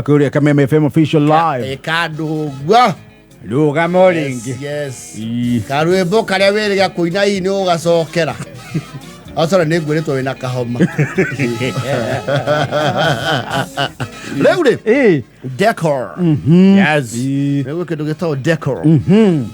Kũrĩa Kameme FM official live. Ĩkandũgua. Rũgamo rĩngĩ. Yes. Ii. Karwĩmbo karĩa wĩrĩga kũina hihi nĩ ũgacokera. Acora nĩ ngwĩrĩtwo wĩna kahoma. Rĩu rĩ, Ĩ. decor. Yes. Ii. Rĩu kĩndũ gĩtagwo decor.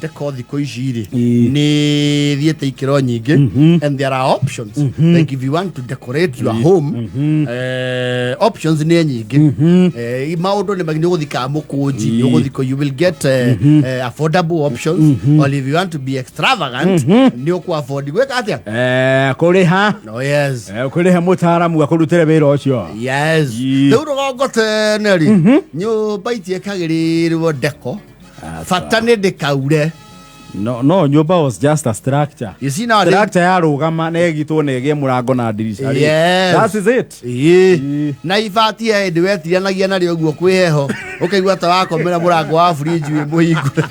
Decor thikũ ici rĩ, Ii. nĩ thiĩte ikĩro nyingĩ and there are options. Like if you want to decorate your home, options nĩ nyingĩ. Maũndũ nĩ nĩ ũgũthiĩ ka mũkũnji, nĩ ũgũthiĩ kũ- you will get affordable options, or if you want to be extravagant, nĩ ũkũ afford gwĩka atĩa? Kũrĩha. No, yes. Kũrĩha mũtaaramu akũrutĩre wĩra ũcio. Yes. Ii. Rĩu rũgongo tene rĩ, nyũmba itiĩkagĩrĩrwo ndeko, bata nĩ ndĩkaure. No, nyũmba was just a structure. You see nowadays- Structure yarũgama na ĩgitwo na ĩgĩe mũrango na ndirica rĩ. Yes. That is it. Ĩĩ. Ii. Na ibati ya hĩndĩ wetiranagia narĩo ũguo kwĩ heho, ũkaigua ta wakomera mũrango wa fridge wĩ mũhingũre.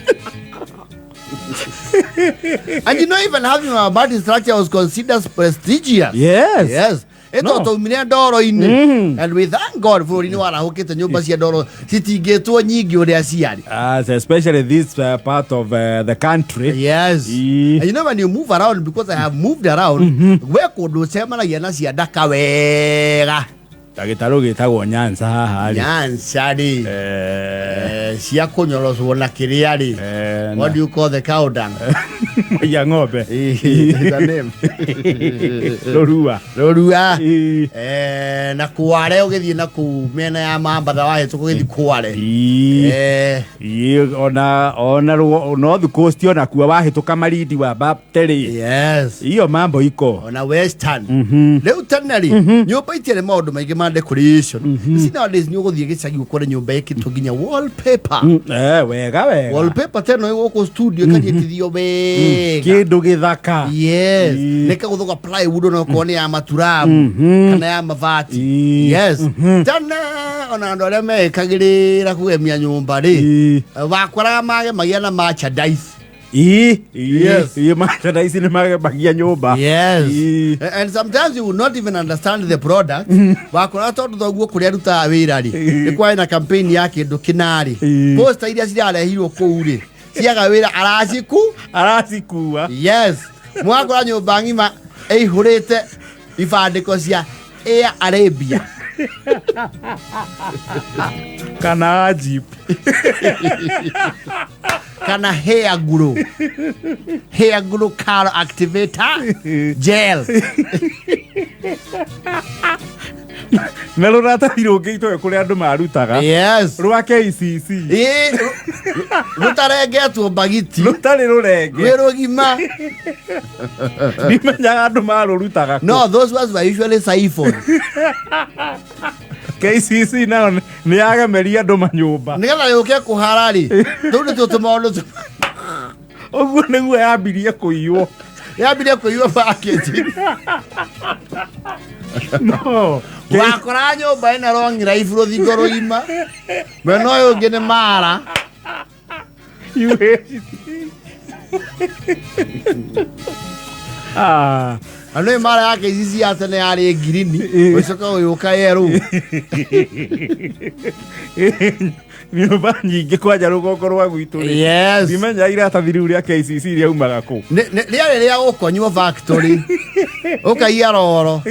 And you know, even having a bad structure was considered prestigious. Yes. Yes. No. Ĩto twaumire ndoro-inĩ. And we thank God bũrũri nĩ warahũkĩte, nyũmba cia ndoro citingĩtwo nyingĩ ũrĩa ciarĩ. Especially this part of the country. Yes. Ii. And you know when you move around, because I have moved around, we kũndũ ũcemanagia na cia ndaka wega. Ta gĩtarũ gĩtagwo Nyanza haha rĩ. Nyanza rĩ. Cia kũnyorocwo na kĩrĩa rĩ. What do you call the cow dung? Ya ng'ombe. The name. Rũrua. Rũrua. Ii. Na kware ũgĩthiĩ na kũu mĩena ya Mambatha wahĩtũka ũgĩthiĩ kware. Ii. Ii, ona North Coast ona kuo wahĩtũka Malindi wa Bapteri. Yes. Hiyo mambo iko. Ona Western. Rĩu tene rĩ, nyũmba itiarĩ maũndũ maingĩ ma decoration. You see nowadays nĩ ũgũthiĩ gĩcagi ũkore nyũmba ĩkĩtwo nginya wallpaper. Wega wega. Wallpaper teno ĩ gũkũ studio ĩkanyitithio wega. Kĩndũ gĩthaka. Yes. Ii. Nĩ kagũthũka plywood ona okorwo nĩ ya maturamu kana ya mabati. Yes. Tene ona andũ arĩa meĩkagĩrĩra kũgemia nyũmba rĩ, wakoraga magemagia na merchandise. Ii, ii, Yes. Ii, merchandise nĩ magemagia nyũmba. Yes. Ii. And sometimes you will not even understand the product. Wakora tondũ thoguo kũrĩa arutaga wĩra rĩ, nĩ kwarĩ na campaign ya kĩndũ kĩna rĩ. Poster iria cirarehirwo kũu rĩ, ciaga wĩra araciku. Aracikua. Yes. Mwakora nyũmba ng'ima ĩihũrĩte ibandĩko cia Air Arabia. Kana Jeep. Kana hair glue. Hair glue car activator gel. Na rũratathi rũngĩ itoĩ kũrĩa andũ marutaga. Yes. Rwa KCC. Ĩĩ, rũtarengetwo mbagiti. Rũtarĩ rũrenge. Rwĩ rũgima. Ndimenyaga andũ marũrutaga kũ. No, those ones were usually siphon. KCC nayo nĩ yagemeria andũ manyũmba. Nĩgetha yũke kũhara rĩ, tũu nĩtuo tũmaũndũ Ũguo nĩguo yambirie kũiywo. Yambirie kũiywo package. No. Wakora nyũmba ĩna long life rũthingo rũgima. Mwena ũyũ ũngĩ nĩ mara. UHC. Ah. Na nĩ mara ya KCC ya tene yarĩ ngirini, ũcoka ũgĩũka yerũ. Nyũmba nyingĩ kwanja rũgongo rwa gwitũ rĩ. Yes. Ndimenya iratathi rĩu rĩa KCC rĩaumaga kũ. Rĩarĩ rĩa gũkonywo factory. Ũkaiya roro.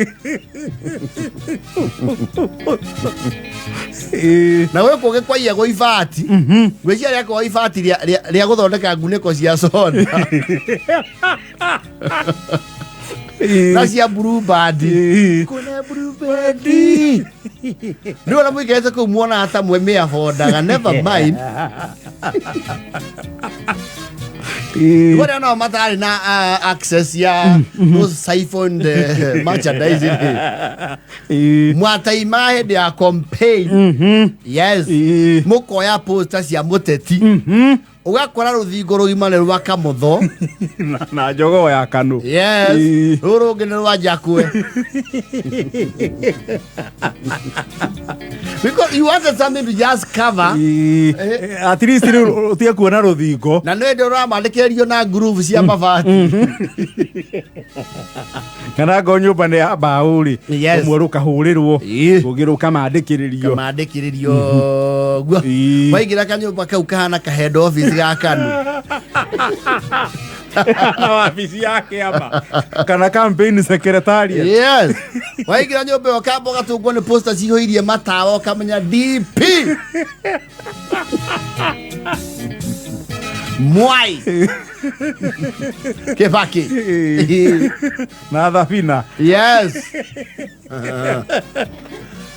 Na gwĩ kũngĩ kwaiyagwo ibati. Ngwĩciria rĩakorwo ibati rĩa gũthondeka ngunĩko cia soda. Na cia Blue Band. Kuna Blue Band. Nĩ ona mũikarĩte kũu muonaga ta mwe mĩabondaga, never mind. Kũrĩa nao matarĩ na access ya those siphoned merchandise rĩ. Mwataima hĩndĩ ya campaign. Yes. Mũkoya poster cia mũteti. Ũgakora rũthingo rũgima nĩ rwa kamũtho. Na njogoo ya kanu. Yes. Rũrũ rũngĩ nĩ rwa njakue, because you wanted something to just cover. At least rĩu ũtige kuona rũthingo. Na nĩ ndĩ ũramandĩkĩrĩrio na groove cia mabati. Kana ngo nyũmba nĩ ya mbaũ rĩ, ũmwe rũkahũrĩrwo, rũngĩ rũkamandĩkĩrĩrio. Kamandĩkĩrĩrio guo. Waingĩra kanyũmba kau kahana ka head office ga KANU. Na wabici ya kĩama kana campaign secretariat. Yes, waingĩra nyũmba ĩyo kamba ũgatũngwo nĩ poster cihũirie matawa, ũkamenya DP Mwai Kibaki na thabina. Yes,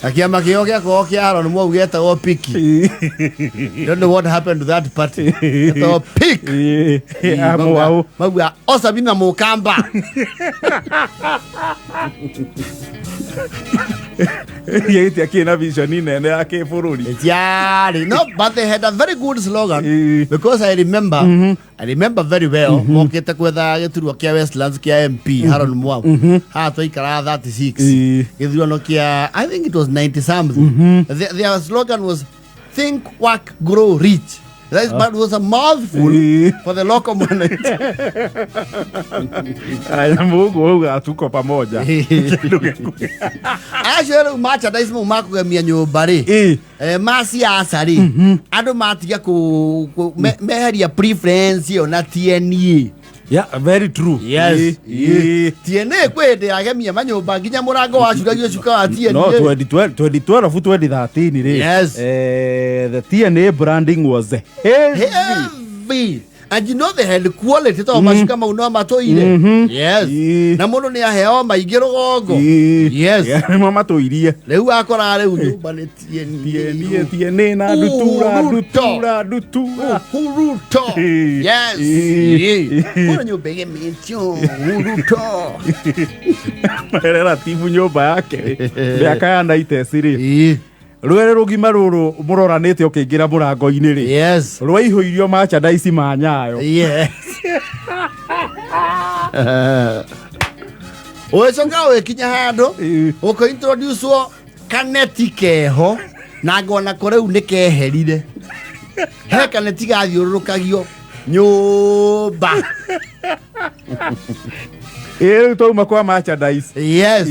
na kĩama kĩo gĩakorwo kĩa Aaron Mwau gĩetagwo Piki. Don't know what happened to that party. Gĩetagwo Pik. Amwau. Mauga Osabina Mũkamba. Gĩgĩtia kĩna vision nene ya kĩbũrũri. Itiarĩ no, but they had a very good slogan, because I remember very well mokĩte gwetha gĩturwa kĩa Westlands kĩa MP Haron Mwau, haha twaikaraga 36, gĩthurano kĩa, I think it was 90 something. Their slogan was "Think, work, grow rich." That is, but it was a mouthful for the local mwananchi. Aya, Mungu auga tuko pamoja. Acio rĩu merchandise mau makũgemia nyũmba rĩ, ma siasa rĩ, andũ matiga meheria preference ĩyo na TNA. Yeah, very true. Yes. TNA kwĩ hĩndĩ yagemia manyũmba nginya mũrango wacuragio cuka wa TNA. No, 2012, 2012, 2013 rĩ. Yes. The TNA branding was heavy. Heavy. And you know they had quality to macuka mau no matũire. Yes. Na mũndũ nĩ aheo maingĩ rũgongo. Yes. Yeah, nĩmo matũirie. Rĩu akora rĩu nyũmba nĩ TNA. TNA, TNA na ndutura. Uhuruto. Ndutura, ndutura. Uhuruto. Yes. Kuna nyũmba ĩgemetio Uhuruto. Relative nyũmba yake rĩ, mĩaka ya 90s rĩ, rwere rũgima rũrũ mũroranĩte ũkĩingĩra mũrango-inĩ rĩ, rwaihũirio merchandise ma Nyayo. Yes. Ũgĩcoka ũgĩkinya handũ ũkĩ introducewo kaneti keho na ngona ko rĩu nĩ keherire, he kaneti gathiũrũrũkagio nyũmba. Ĩ, rĩu twauma kwa merchandise. Yes.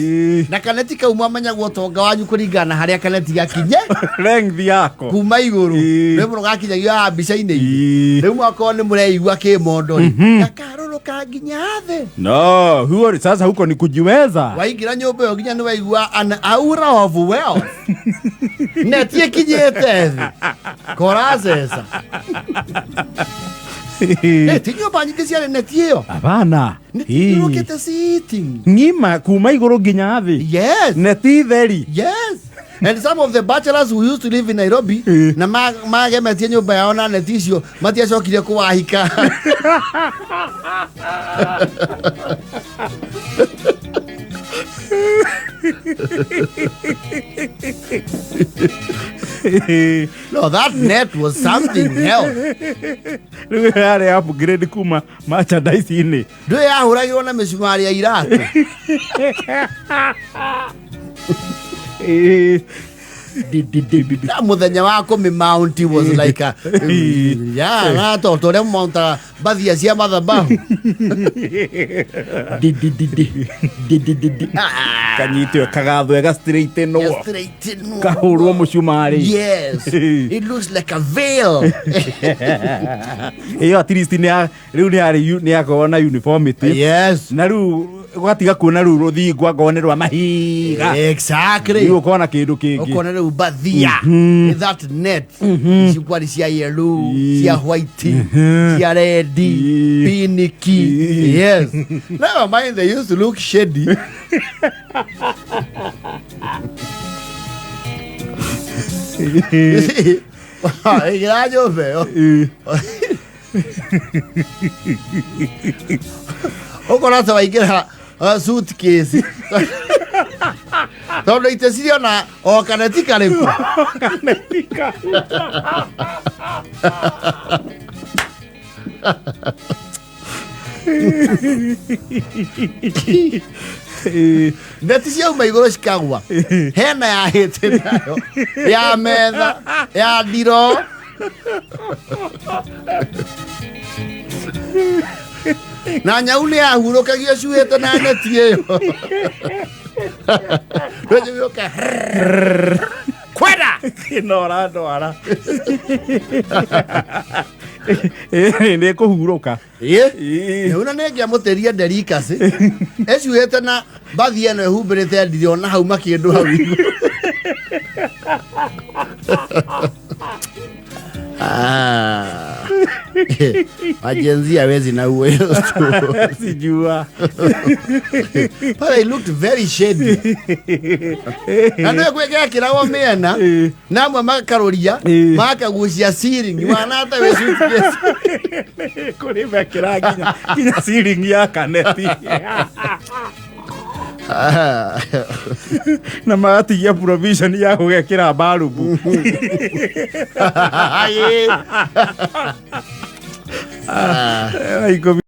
Na kaneti kau mwamenyagwo ũtonga wanyu kũringana na harĩa kaneti gakinye. Length yako. Kuma igũrũ. Rĩu mũno gakinyagio haha mbica-inĩ. Rĩu mwakorwo nĩ mũreigua kĩmondo rĩ, gakarũrũka nginya thĩ. No huo sasa huko ni kujiweza. Waingĩra nyũmba ĩyo nginya nĩ waigua an aura of wealth, neti ĩkinyĩte thĩ koraceca. Ti nyũmba nyingĩ ciarĩ neti ĩyo. Hapana. Nĩ thiũrũkĩte sitting. Ng'ima kuma igũrũ nginya thĩ. Yes. Neti theri. Yes. And some of the bachelors who used to live in Nairobi na magemetie nyũmba yao na neti icio matiacokire kũwahika. No, that net was something else. Rĩu ĩyo yarĩ upgrade kuma merchandise-inĩ. Ndũĩ yahũragĩrwo na mĩcumarĩ ya iratũ. Na mũthenya wa kũmĩ-mount was like a, yeah, na to ũrĩa mountaga mbathia cia mathabahu. Di, di, di, di. Di, di, di, di. Ah. Kanyitwo kagathwe ga straightenwo. Straightenwo. Kahũrwo mũcumarĩ. Yes. It looks like a veil. Ĩyo at least nĩ rĩu nĩ yarĩ nĩ yakorwo na uniformity. Na rĩu ũgatiga kuona rĩu rũthingo angorwo nĩ rwa mahiga. Rĩu ũkona kĩndũ kĩngĩ. Ũkona rĩu mbathia, that net cikwari cia yellow, cia white, cia red, piniki. Yes, never mind, they used to look shady. You see, ĩgira nyũmba ĩyo ũkona ta waingĩra suitcase tondũ itĩ ciriona o kaneti karĩkũ. Kaneti kau. Neti ciauma igũrũ cikagwa, hena ya hĩtĩ nayo ya metha ya ndiro. Na nyau nĩ yahurũkagio cuĩte na neti ĩyo. Rũjũka kwenda. Kĩnora ndwara nĩ kũhurũka. Ĩ nyau na nĩ ngĩamũtĩria nderikacĩ ĩcuĩte na mbathi ĩno ĩhumbĩrĩte ndiro na hau makĩndũ hau igũrũ. Ah. Wajenzi hawezi na uwezo. Sijua. But I looked very shady. Na nä kwä mĩena na amwe makarũria makagucia ceiling wana ta wĩ suitcase. Kũrĩ mekĩra nginya ceiling ya kaneti. Ah. Na magatigia provision ya gũgekĩra barubu. Ĩĩ. Ah. 10.